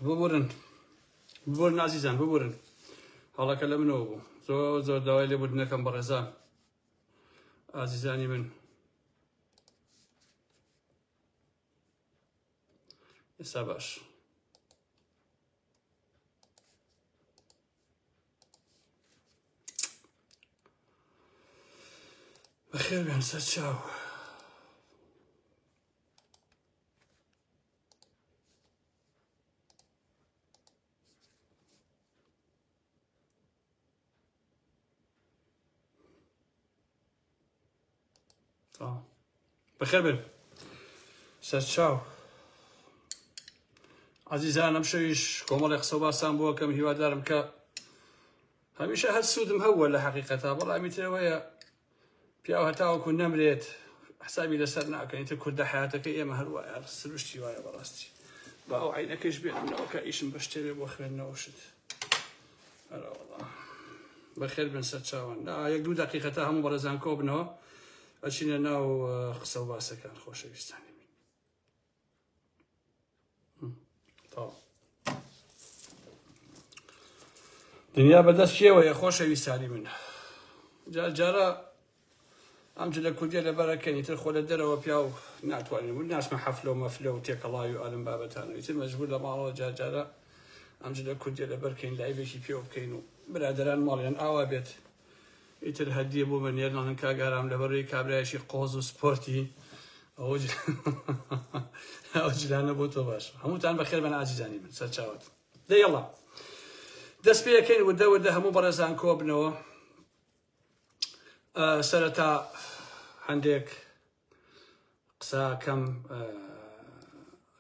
ببورن ببورن ئازیزان ببورن هەڵەکە لە منەوە بوو زۆر زۆر داوای لێبوردنەکەم بەڕێزان ئازیزانی من ئێستا باش بەخێر بێن سەر چاو. بەخێر بێن سەر چاو. ئازیزان ئەم شەویش کۆمەڵی قسە باسان بووە کەم هیوادارم کە هەمیشە هەر سوودم هەبووە لە حەقیقەتا بەڵام ئیتر ئەوەیە پیاو هەتاوەکو نەمرێت حسابی لەسەر ناکەن ئیتر کوردە حیاتەکەی ئێمە هەر وایە سروشتی وایە بەڕاستی با ئەو عینەکەش بێنمەوە کە ئیشم بە شتێ بێ بۆ خوێندنەوە شت ئەرەوەڵا بەخێر بن سەر چاوان یەک دوو دقیقە تا هەموو بەڕێزان کۆ بنەوە ئەچینە ناو قسە و باسەکان خۆشەویستانی دنیا بەدەست کێوەیە خۆشەویستانی من جار جارە ئەم جلە کوردیە لەبەرەکەنی تر خۆ لە دەرەوە پیاو ناتوانێت من ناسمە حەفلە و مەفلە و تێکەڵاوی و ئالم بابەتانەوەی تر مەجبور لە ماڵەوە جار جارە ئەم جلە کوردیە لەبەرکەین لایڤێکی پێوە بکەین و برادەران ماڵیان ئاوا بێت ئیتر هەدیە بۆ بە نێرناڵن کاک ئارام لەبەرەی کابرایەکی قۆز و سپۆرتی ئەو ئەو جلانە بۆ تۆ باش هەمووتان بەخێر بن ئازیزانی من سەرچاوت دە یەڵا دەست پێەکەین وردە وردە هەموو بەڕێزان کۆبنەوە سەرەتا هەندێک قسەکەم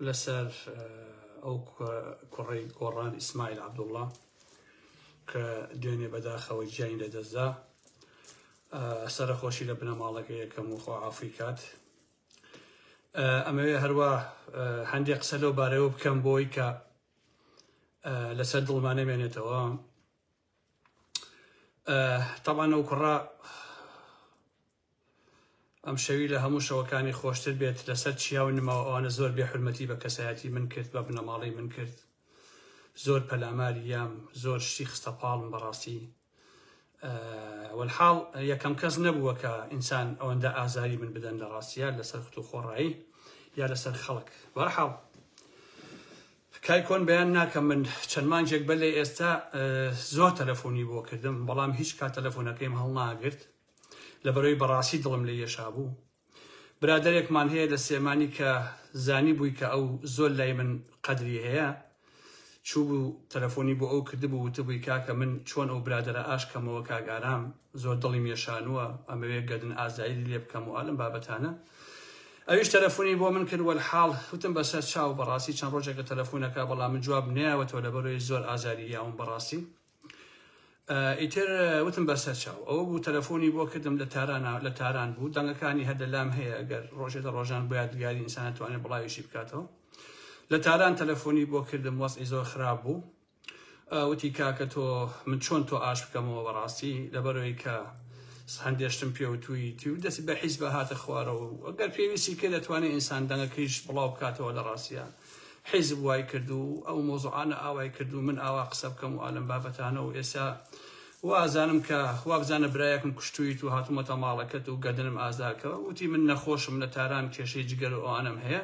لەسەر ئەو کوڕەی گۆڕان ئیسماعیل عەبدوڵڵا کە دوێنێ بەداخەوە گیانی لەدەستدا سەرەخۆشی لە بنەماڵەکە یەکەم و خۆ عافی کات ئەمەوێ هەروە هەندێک قسە لەو بارەوە بکەم بۆی کە لەسەر دڵمان نەمێنێتەوە تەبان ئەو کوڕە ئەم شەوی لە هەموو شەوەکانی خۆشتر بێت لەسەر چیا و نماوە ئەوانە زۆر بێ حورمەتی بە کەسایەتی من کرد بە بنەماڵەی من کرد زۆر پەلاماری یام زۆر شتی خستە پاڵم بەڕاستی وەلحاڵ یەکەم کەس نەبووە کە ئینسان ئەوەندە ئازاری من بدەن لە ڕاستیە لەسەر خت و خۆڕایی یا لەسەر خەڵک بەرحاڵ کای کۆن بەیان ناکەم من چەند مانگێک بەر لە ئێستا زۆر تەلەفۆنی بۆ کردم بەڵام هیچ کات تەلەفۆنەکەیم هەڵناگرت لەبەرەوەی بەڕاستی دڵم لێ یەشابوو برادەرێکمان هەیە لە سلێمانی کە زانی بووی کە ئەو زۆر لای من قەدری هەیە چوو بوو تەلەفۆنی بۆ ئەو کردبوو وتبووی کاکە من چۆن ئەو برادەرە ئاش کەمەوە کاک ئارام زۆر دڵیم یەشانووە ئەمەوێ گەردن ئازایری لێ بکەم و ئالم بابەتانە ئەویش تەلەفۆنی بۆ من کرد وەلحاڵ وتم بەسەر چاو بەڕاستی چەند ڕۆژێکە تەلەفۆنەکە بەڵام من جواب نەیاوەتەوە لەبەرەوەی زۆر ئازاری یاوم بەڕاستی ئیتر وتم بەسەر چاو ئەوە بوو تەلەفۆنی بۆ کردم لە تارانە لە تاران بوو دەنگەکانی هەر لە لام هەیە ئەگەر ڕۆژێ لە ڕۆژان بۆ یادگاری ئینسان توانێت بڵاویشی بکاتەوە لە تاران تەلەفۆنی بۆ کردم وەزعی زۆر خراپ بوو وتی کاکە تۆ من چۆن تۆ ئاش بکەمەوە بەڕاستی لەبەرەوەی کە هەندێشتم پێوتوویتی و دەستی بە حیز بە هاتە خوارەوە ئەگەر پێویستی کرد دەتوانێت ئینسان دەنگەکەیش بڵاو بکاتەوە لە ڕاستیە حیزب وای کرد و ئەو مۆزوعانە ئاوای کرد و من ئاوا قسە بکەم و ئالەم بابەتانە و ئێستا وازانم کە وابزانە برایەکم کوشتویت و هاتوومەتە ماڵەکەت و گەردنم ئازاکە وتی من نەخۆشم لە تاران کێشەی جگەر و ئەوانەم هەیە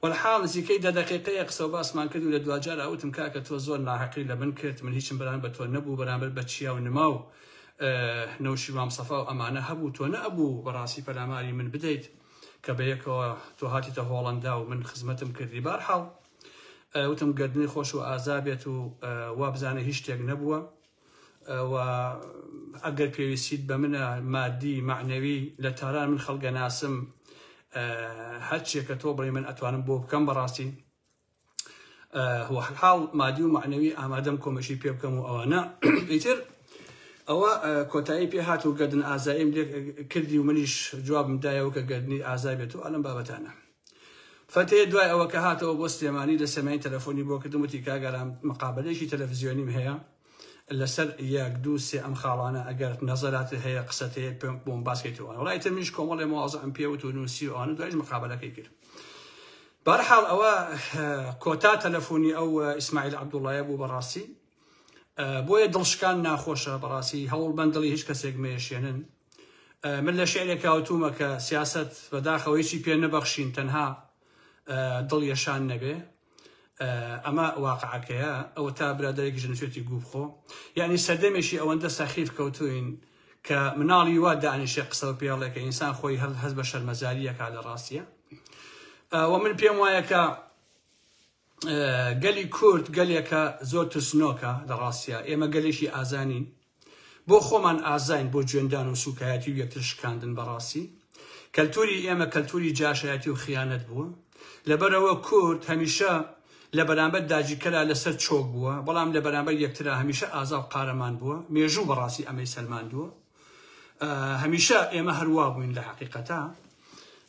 وەلحاڵ نزیکەی دە دەقیقەیە قسە و باسمان کرد و لە دواجار وتم کاکە تۆ زۆر ناحەقی لە من کرد من هیچم بەرامبەر بە تۆ نەبوو بەرامبەر بە چیا و نما و نەوشیروان سەفا و ئەمانە هەبوو تۆ نەئەبوو بەڕاستی پەلاماری من بدەیت کە بەیەکەوە تۆ هاتیتە هۆڵەندا و من خزمەتم کردی بارحاڵ وتم گردنی خۆش و ئازا بێت و وابزانە هیچ شتێک نەبووە و ئەگەر پێویستیت بە منە مادی معنەوی لە تاران من خەڵگە ناسم هەرچێکە تۆ بڵێ من ئەتوانم بۆ بکەم بەڕاستی وەحاڵ مادی و معنەوی ئامادەم کۆمەشی پێ بکەم و ئەوانە ئیتر ئەوە کۆتایی پێ هات و گردن ئازاییم لێ کردی و منیش جوابم دایەوە کە گردنی ئازای بێت و ئەلم بابەتانە فەتێ دوای ئەوە کە هاتەوە بۆ سلێمانی لە سەمای تەلەفۆنی بۆ کردم وتی کاگەرام مقابلەیەکی تەلەڤزیۆنیم هەیە لەسەر یەک دوو سێ ئەم خاڵانە ئەگەر نەزەرات هەیە قسەت هەیە پێم بۆم باسکەیتەوە وڵای تر منیش کۆمەڵێ موازعم پێوت و نووسی و ئەوانە دوایش مقابلەکەی کرد. بەرحاڵ ئەوە کۆتا تەلەفۆنی ئەو ئیسماعیل عەبدوڵایە بوو بەڕاستی بۆیە دڵشکان ناخۆشە بەڕاستی هەوڵ بەن دڵی هیچ کەسێک مەیەشێنن من لە شعرێکا وتومە کە سیاست بەداخەوە هیچی پێ نەبەخشین تەنها دڵ یەشان نەبێ ئەمە واقعەکەیە ئەوە تا برادێکی ژنوێتی گوو بخۆ یعنی سەردەمێکی ئەوەندە سەخیف کەوتوین کە مناڵی وا دانیشێ قسە و پێڵێ کە ئینسان خۆی هەر هەست بە شەرمەزاریەکە لە ڕاستیە و من پێم وایە کە گەلی کورد گەلێکە زۆر ترسنۆکە لە ڕاستە ئێمە گەلێکی ئازانین بۆ خۆمان ئازاین بۆ جوێندان و سوکایەتی و یەکتر شکاندن بەڕاستی کەلتوری ئێمە کەلتوری جاشایەتی و خیانەت بووە لەبەرەوە کورد هەمیشە لە بەرامبەر داگیرکەرا لەسەر چۆک بووە بەڵام لە بەرامبەر یەکترا هەمیشە ئازا و قارەمان بووە مێژوو بەڕاستی ئەمەی سەلماندووە هەمیشە ئێمە هەروا بووین لە حقیقەتا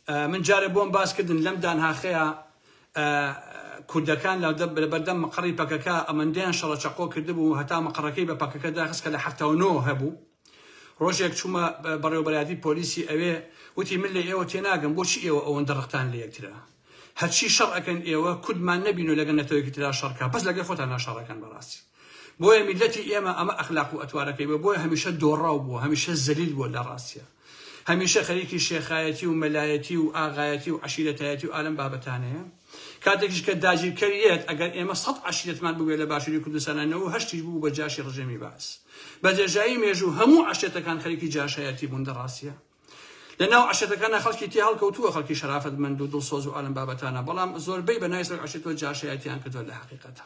من جارێ بۆم باس کردن لەم دانهاخەیە کوردەکان لە بەردەم مقەڕی پەکەکە ئەمەندەیان شەڕە چەقۆ کردبوو هەتا مقەڕەکەی بە پەکەکە داخست کە لە 79 هەبوو ڕۆژێک چوومە بەڕێوەبەرایەتی پۆلیسی ئەوێ وتی من لە ئێوە تێناگەم بۆچی ئێوە ئەوەندە ڕقتان لە یەکترە هەرچی شەڕ ئەکەن ئێوە کوردمان نەبین و لەگەڵ نەتەوەیەکی ترا شەڕکا بەس لەگەڵ خۆتان ناشەڕەکەن بەڕاستی بۆیە میلەتی ئێمە ئەمە ئەخلاق و ئەتوارەکەی بە بۆیە هەمیشە دۆڕاو بووە هەمیشە زەلیل بووە لە ڕاستیە هەمیشە خەریکی شێخایەتی و مەلایەتی و ئاغایەتی و عەشیرەتایەتی و ئالەم بابەتانەیە. کاتێکیش کە داگیرکەر یەت ئەگەر ئێمە سەت عەشیرەتمان بووبێ لە باشووری کوردستانا نەوە هەشتیش بوو بە جاشی ڕژێمی بەعس. بە درێژایی مێژوو هەموو عەشیرەتەکان خەریکی جاشایەتی بوون دە ڕاستیە. لە ناو عەشیرەتەکانا خەڵکی تێ هەڵکەوتووە خەڵکی شەرافەتمەند و دڵسۆز و ئالەم بابەتانە بەڵام زۆربەی بە ناوی سەرۆک عەشیرەتەوە جاشایەتیان کردووە لە حەقیقەتا.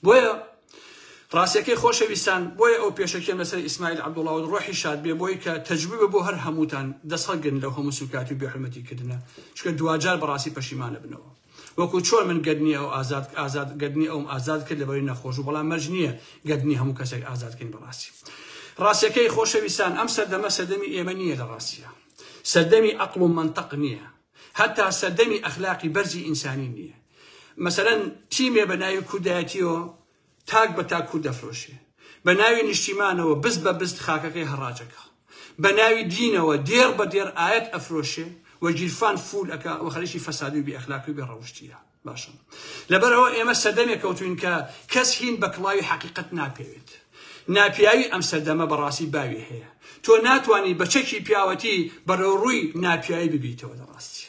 بۆیە ڕاستیەکەی خۆشەویستان بۆیە ئەو پێشەکیەم لەسەر ئیسماعیل عەبدوڵا و ڕۆحی شاد بێ بۆی کە تەجروبە بۆ هەر هەمووتان دەست هەڵگرن لەو هەموو سوکاتی و بێحورمەتی کردنە چونکە دواجار بەڕاستی پەشیمانە بنەوە وەکو چۆن من گەردنی ئەو ئازاد ئازاد گەردنی ئەوم ئازاد کرد لەبەری نەخۆش و بەڵام مەرج نییە گەردنی هەموو کەسێک ئازاد کەین بەڕاستی ڕاستیەکەی خۆشەویستان ئەم سەردەمە سەردەمی ئێمە نییە لە ڕاستیە سەردەمی ئەقڵ و مەنتەق نییە هەتا سەردەمی ئەخلاقی بەرزی ئینسانی نییە. مەسەلەن تیمێ بە ناوی کوردایەتیەوە تاک بە تاک کورد دەفرۆشێ. بە ناوی نیشتیمانەوە بست بە بست خاکەکەی هەڕاجەکا. بە ناوی دینەوە دێڕ بە دێڕ ئایەت ئەفرۆشێ و گیرفان فول ئەکا و خەریکی فەسادی و بێ ئەخلاقی و بێ ڕەوشتیە. باشە لەبەرئەوە ئێمە سەردەمێک کەوتوین کە کەس هین بە کڵاوی حەقیقەت ناپێوێت. ناپیاوی ئەم سەردەمە بەڕاستی باوی هەیە. تۆ ناتوانی بە چەکی پیاوەتی بەرەوڕووی ناپیاوی ببیتەوە لە ڕاستی.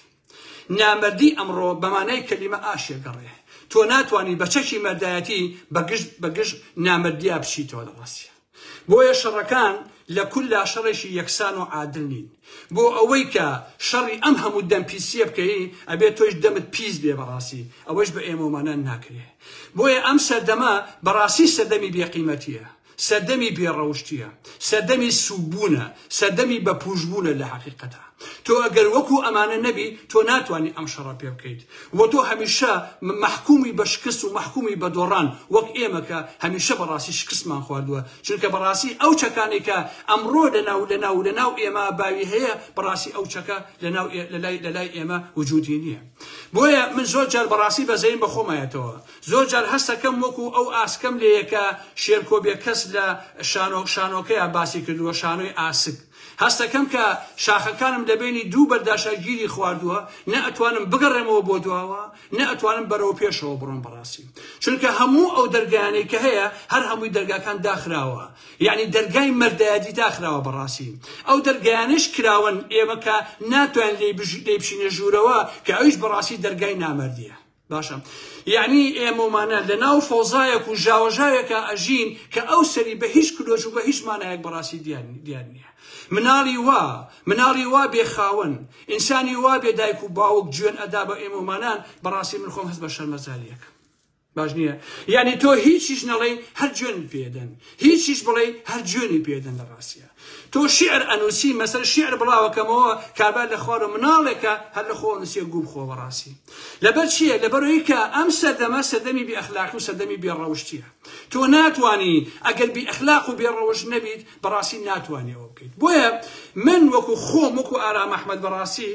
نامەردی ئەمڕۆ بە مانای کەلیمە ئاشێ گەڕێ. تۆ ناتوانی بە چەکی مەردایەتی بە گژ بە گژ نامەردیا بچیتەوە لە ڕاستیا. بۆیە شەڕەکان لە کوللا شەڕێکی یەکسان و عادل نین. بۆ ئەوەی کە شەڕی ئەم هەموو دەم پیسیە بکەی ئەبێ تۆیش دەمت پیس بێ بەڕاستی ئەوەش بە ئێمەومانان ناکرێ. بۆیە ئەم سەردەمە بەڕاستی سەردەمی بێ قیمەتیە. سەردەمی بێ ڕەوشتیە. سەردەمی سوک بوونە. سەردەمی بە پوش بوونە لە حەقیقەتا. تۆ ئەگەر وەکو ئەمانە نەبی تۆ ناتوانی ئەم شەڕە پێ بکەیت و تۆ هەمیشە مەحکومی بە شکست و مەحکومی بە دۆڕان وەک ئێمە کە هەمیشە بەڕاستی شکستمان خواردووە چونکە بەڕاستی ئەو چەکانەی کە ئەمڕۆ لەناو لەناو لەناو ئێمە باوی هەیە بەڕاستی ئەو چەکە لەناو لەلای لەلای ئێمە وجودی نییە بۆیە من زۆر جار بەڕاستی بەزەیم بە خۆمایەتەوە زۆر جار هەستەکەم وەکو ئەو ئاسکەم لێیە کە شێرکۆ بێکەس لە شانۆ شانۆکەیا باسی کردووە شانۆی ئاسک هەستەکەم کە شاخەکانم لە بەینی دوو بەرداشا گیری خواردووە، نە ئەتوانم بگەڕێمەوە بۆ دواوە، نە ئەتوانم بەرەو پێشەوە بڕۆم بەڕاستی. چونکە هەموو ئەو دەرگایانەی کە هەیە، هەر هەمووی دەرگاکان داخراوە. یەعنی دەرگای مەردایەتی داخراوە بەڕاستی. ئەو دەرگایانەش کراوەن ئێمە کە ناتوانین لێی بچینە ژوورەوە، کە ئەویش بەڕاستی دەرگای نامەردییە. باشە یەعنی ئێمەومانە لە ناو فەوزایەک و ژاوەژاوێکا ئەژین کە ئەو سەری بە هیچ کلۆج و بە هیچ مانایەک بەڕاستی دیار دیار نییە مناڵی وا مناڵی وا بێ خاوەن ئینسانی وا بێ دایک و باوک جوێن ئەدا بە ئێمەومانان بەڕاستی من خۆم هەست بە شەرمەزاریەکەم باش نییە یعنی تۆ هیچیش نەڵێی هەر جوێنت پێدەن هیچیش بڵێی هەر جوێنی پێدەن لە ڕاستیە تۆ شیعر ئەنوسی مەسەل شیعر بڵاوەکەمەوە کابرا لە خوارەوە مناڵێکە هەر لە خۆوە نوسیە گوو بخۆ بەڕاستی لەبەر چییە لەبەرەوەی کە ئەم سەردەمە سەردەمی بێ ئەخلاقی و سەردەمی بێ ڕەوشتیە تۆ ناتوانی ئەگەر بی ئەخلاق و بێ ڕەوشت نەبیت بەڕاستی ناتوانی ئەوە بکەیت بۆیە من وەکو خۆم وەکو ئارام ئەحمەد بەڕاستی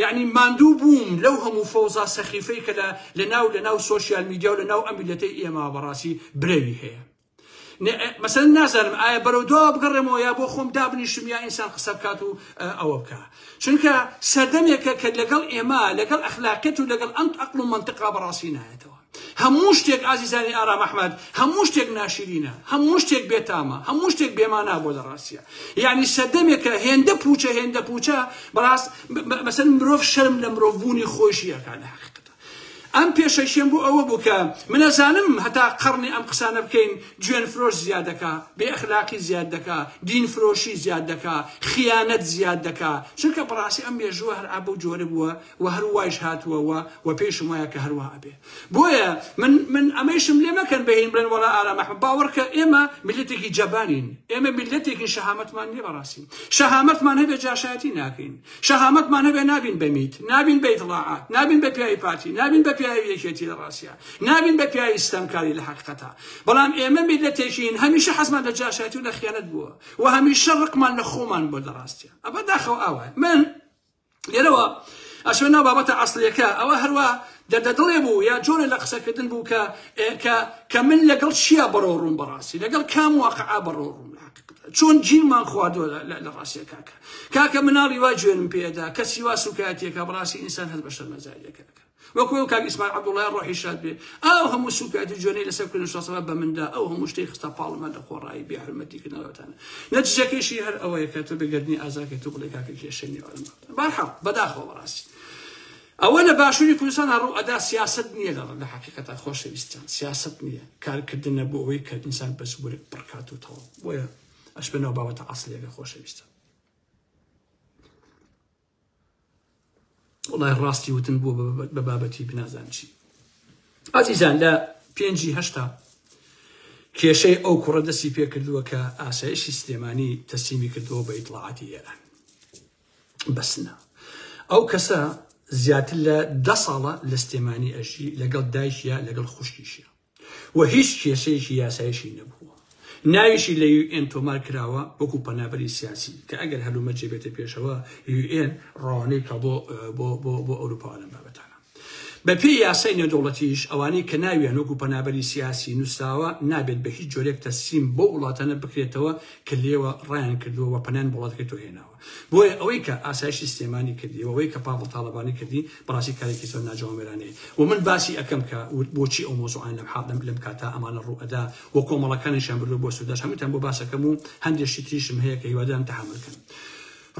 یعنی ماندوو بووم لەو هەموو فەوزا سەخیفەی کە لە لەناو لەناو سۆشیال میدیا و لەناو ئەم میللەتەی ئێمە بەڕاستی برەوی هەیە. مەسەلەن نازانم ئایا بەرەو دواوە بگەڕێمەوە یا بۆ خۆم دابنیشم یا ئینسان قسە بکات و ئەوە بکا چونکە سەردەمێکە کە لەگەڵ ئێمە لەگەڵ ئەخلاقیەت و لەگەڵ ئەم ئەقڵ و مەنتقا بەڕاستی نایەتەوە. هەموو شتێک ئازیزانی ئارام ئەحمەد هەموو شتێک ناشیرینە هەموو شتێک بێتامە هەموو شتێک بێمانا بۆ لە ڕاستیە یعنی سەردەمێکە هێندە پوچە هێندە پوچە بەڕاست مەسەن مرۆڤ شەرم لە مرۆڤبوونی خۆشی ئەکا لە حەقیقەتە ئەم پێشەکیەم بۆ ئەوە بوو کە من ئەزانم هەتا قەڕنی ئەم قسانە بکەین جوێن فرۆش زیاد دەکا بێ ئەخلاقی زیاد دەکا دین فرۆشی زیاد دەکا خیانەت زیاد دەکا چونکە بەڕاستی ئەم مێژووە هەر ئابەو جۆرە بووە و هەر وایش هاتووە و و پێیشم وایە کە هەروا ئەبێ بۆیە من من ئەمەیشم لێ مەکەن بەهین بڵێن وەڵا ئارام ئەحمەد باوەڕکە ئێمە میللەتێکی جەبانین ئێمە میللەتێکین شەهامەتمان نییە بەڕاستی شەهامەتمان هەبێ جاشایەتی ناکەین شەهامەتمان هەبێ نابین بە میت نابین بە ئیتڵاعات نابین بە پیاوی پارتی نابین بە پیاوی یەکێتی لە ڕاستیا نابین بە پیاوی ستەمکاری لە حەقیقەتا بەڵام ئێمە میللەتێکین هەمیشە حەزمان لە جاشایەتی و لە خیانەت بووە و هەمیشە ڕقمان لە خۆمان بووە لە ڕاستیا ئەبە داخەوە ئاوایە من لێرەوە ئەچمە ناو بابەتە ئەسڵیەکە ئەوە هەروە دەردەدڵێ بوو یا جۆرە لە قسەکردن بوو کە کە کە من لەگەڵ چیا بەڕۆ ڕووم بەڕاستی لەگەڵ کام واقعا بەڕۆ ڕووم چۆن گیرمان خواردووە لە ڕاستیە کاکە کاکە مناڵی وا جوێنم پێدا کەسی وا سوکایەتیەکە بەڕاستی ئینسان هەست بە شەرمەزاریەکە وەکو ئەو کاک ئیسماعیل عەبدوڵای ڕۆحی شاد بێ ئەو هەموو سوکایەتی جوێنەی لەسەر کوردن شاسەوە بە مندا ئەو هەموو شتەی خستە پاڵمە لە خۆڕایی بێ حرمەتی کردنەوەتانە نەتیجەکەیشی هەر ئەوەیە کە تۆ بێگەردنی ئازاکەی تۆ بڵێ کاکە کێشەی نییە بەرحاڵ بەداخەوە بەڕاستی ئەوە لە باشووری کوردستان ڕوو ئەدا سیاست نییە لە لە حقیقەتە خۆشەویستان سیاست نییە کارکردنە بۆ ئەوەی کە ئینسان بەس ورگ پڕکات و تەواو بۆیە ئەشبنەوە بابەتە ئەسڵیەکە خۆشەویستان وڵای ڕاستی وتن بووە بە بابەتی بنازان چی ئازیزان لە پێنجی هەشتا کێشەی ئەو کوڕە دەستی پێکردووە کە ئاسایشی سلێمانی تەسلیمی کردەوە بە ئیتڵاعاتی ئێران بەسنە ئەو کەسە زیاتر لە دە ساڵە لە سلێمانی ئەژی لەگەڵ دایکیا لەگەڵ خوشکیشە و هیچ کێشەیەکی یاسایشی نەبووە. ناویشی لە یو ئێن تۆمار کراوە وەکو پەنابەری سیاسی کە ئەگەر هەلومەرجێ بێتە پێشەوە یو ئێن ڕەوانەی کا بۆ بۆ بۆ بۆ ئەوروپا لەم بابەتانە. بە پێی یاسای نێودەوڵەتیش ئەوانەی کە ناویان وەکو پەنابەری سیاسی نووسراوە نابێت بە هیچ جۆرێک تەسلیم بەو وڵاتانە بکرێتەوە کە لێوە ڕایان کردووە و پەنایان بۆ وڵاتەکەی تۆ هێناوە. بۆیە ئەوەی کە ئاسایشی سلێمانی کردی و ئەوەی کە پاڤڵ تاڵەبانی کردی بەڕاستی کارێکی زۆر ناجوامێرانەیە و من باسی ئەکەم کە بۆچی ئەو مۆزوعان لەم حاڵ لەم لەم کاتە ئەمانە ڕوو ئەدا و کۆمەڵەکانیشیان بردووە بۆ سوداش هەمووتان بۆ باسەکەم و هەندێک شتی تریشم هەیە کە هیوادارم تەحەمول کەن.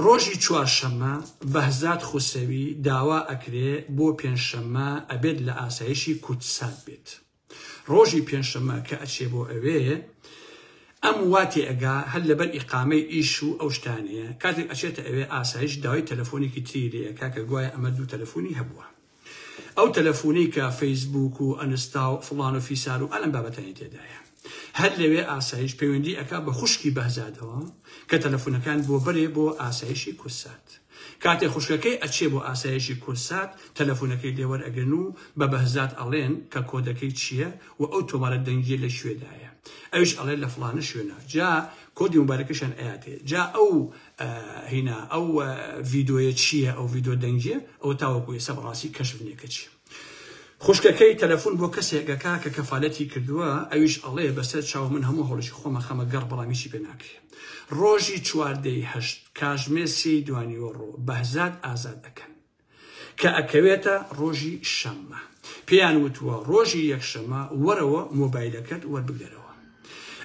ڕۆژی چوارشەممە بەهزاد خوسرەوی داوا ئەکرێ بۆ پێنجشەممە ئەبێت لە ئاسایشی کوردسات بێت. ڕۆژی پێنجشەممە کە ئەچێ بۆ ئەوێ ئەم وا تێئەگا هەر لەبەر ئیقامەی ئیش و ئەو شتانەیە کاتێک ئەچێتە ئەوێ ئاسایش داوای تەلەفۆنێکی تری لێ ئەکا کە گوایە ئەمە دوو تەلەفۆنی هەبووە ئەو تەلەفۆنەی کە فەیسبوک و ئەنستا و فڵان و فیسار و ئەلەم بابەتانی تێدایە هەر لەوێ ئاسایش پەیوەندی ئەکا بە خوشکی بەهزادەوە کە تەلەفۆنەکان بۆ بەرێ بۆ ئاسایشی کوردسات کاتێ خوشکەکەی ئەچێ بۆ ئاسایشی کوردسات تەلەفونەکەی لێ وەرئەگرن و بە بەهزاد ئەڵێن کە کۆدەکەی چیە و ئەو تۆمارە دەنگیە لە کوێدایە ئەویش ئەڵێ لە فڵانە شوێنە جا کۆدی موبایلەکەشیان ئەیاتێ جا ئەو هینا ئەو ڤیدۆیە چیە ئەو ڤیدۆ دەنگیە ئەوە تاوەکو ئێستا بەڕاستی کەشف نیە کە چیە. خوشکەکەی تەلەفون بۆ کەسێک ئەکا کە کەفالەتی کردووە ئەویش ئەڵێ بەسەر چاو من هەموو هەوڵێکی خۆم ئەخەمە گەڕ بەڵام هیچی پێ ناکرێ ڕۆژی چواردەی هەشت کاژمێر سێی دوانیوەڕۆ بەهزاد ئازاد ئەکەن کە ئەکەوێتە ڕۆژی شەممە پێیان وتووە ڕۆژی یەکشەممە وەرەوە مۆبایلەکەت وەربگرەوە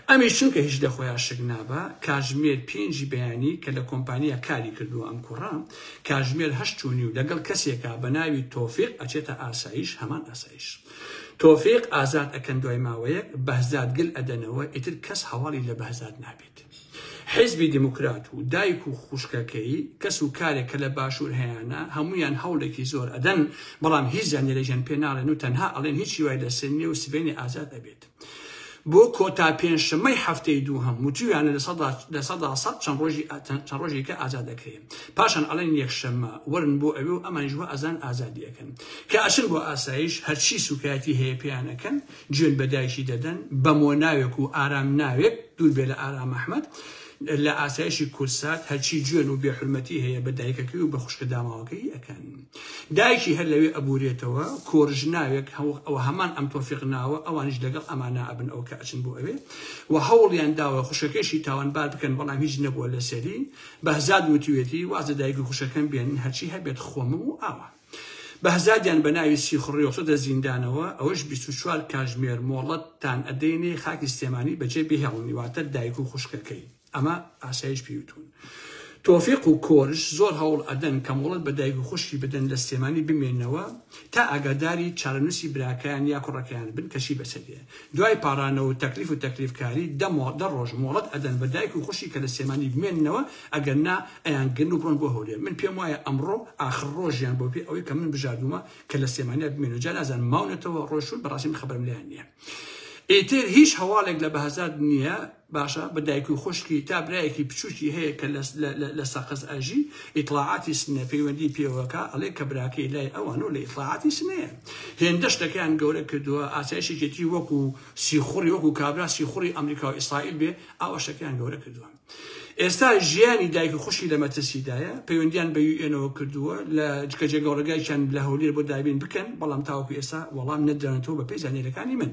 ئەمیش چونکە هیچ لە خۆیا شک نابا، کاژمێر پێنجی بەیانی کە لە کۆمپانیا کاری کردووە ئەم کوڕە، کاژمێر 8:30 لەگەڵ کەسێکا بە ناوی تۆفیق ئەچێتە ئاسایش، هەمان ئاسایش. تۆفیق ئازاد ئەکەن دوای ماوەیەک، بەهزاد گل ئەدەنەوە، ئیتر کەس هەواڵی لە بەهزاد نابێت. حیزبی دیموکرات و دایک و خوشکەکەی، کەس و کارێک کە لە باشوور هەیانە، هەموویان هەوڵێکی زۆر ئەدەن، بەڵام هیچ زانیاریەکیان پێ ناڵێن و تەنها ئەڵێن هیچ هیوای لەسەر نییە و سبەینێ ئازاد ئەبێت. بۆ کۆتا پێنجشەممەی هەفتەی دووهەم وتویانە 100% چەند ڕۆژی چەند ڕۆژێکە ئازاد ئەکرێ پاشان ئەڵێن یەکشەممە وەرن بۆ ئەوێ و ئەمانیش وا ئەزان ئازادی ئەکەن کە ئەچن بۆ ئاسایش هەرچی سوکایەتی هەیە پێیان ئەکەن جوێن بە دایکی دەدەن بە مۆناوێک و ئارام ناوێک دوور بێ لە ئارام ئەحمەد. لە ئاسایشی کوردسات هەرچی جوێن و بێحورمەتی هەیە بە دایکەکەی و بە خوشکە داماوەکەی ئەکەن. دایکی هەر لەوێ ئەبورێتەوە، کۆرژناوێک ئەوە هەمان ئەم تۆفیق ناوە ئەوانیش لەگەڵ ئەمانە ئەبن ئەو کە ئەچن بۆ ئەوێ و هەوڵیان داوە خوشکەکەیشی تاوانبار بکەن بەڵام هیچ نەبووە لەسەری. بەهزاد وتویەتی واز لە دایک و خوشکەکەم بێنن هەرچی هەبێت خۆمم و ئاوا. بەهزادیان بە ناوی سیخوڕی خستۆتە زیندانەوە، ئەوەش 24 کاژمێر مۆڵەتتان ئەدەینێ خاکی سلێمانی بەجێ بهێڵن واتە دایک و خوشکەکەی. ئەمە ئاسایش پێی وتون. تۆفیق و کۆرش زۆر هەوڵ ئەدەن کە مۆڵەت بە دایک و خوشکی بدەن لە سلێمانی بمێننەوە تا ئاگاداری چارەنوسی براکەیان یا کوڕەکەیان بن کە چی بەسەر دێ. دوای پاڕانەوە و تەکلیف و تەکلیفکاری دە ڕۆژ مۆڵەت ئەدەن بە دایک و خوشکی کە لە سلێمانی بمێننەوە ئەگەر نا ئەیانگرن و بڕۆن بۆ هەولێر. من پێم وایە ئەمڕۆ ئاخر ڕۆژیان بۆ پێ ئەوەی کە من بژاردوومە کە لە سلێمانیا بمێنن جا نازانم ماونەتەوە ڕۆیشتوون بەڕاستی من خەبەرم لێیان نییە. ئیتر هیچ هەواڵێک لە بەهزاد نییە. باشە بە دایک و خوشکی تا برایەکی بچوکی هەیە کە لە سەقز ئەژی ئیتڵاعاتی سنە پەیوەندی پێوەکا ئەڵێ کە براکەی لای ئەوان و لە ئیتڵاعاتی سنەیە هێندە شتەکەیان گەورە کردووە ئاسایشێکێتی وەکو سیخوڕی وەکو کابرا سیخوڕی ئەمریکا و ئیسرائیل بێ ئاوا شتەکەیان گەورە کردووە ئێستا ژیانی دایک و خوشکی لە مەترسیدایە پەیوەندیان بە UN ەوە کردووە لە جکە جێگەوڕگایکیان لە هەولێر بۆ دابین بکەن بەڵام تاوەکو ئێستا وەڵام نەدرانەتەوە بەپێی زانیاریەکانی من.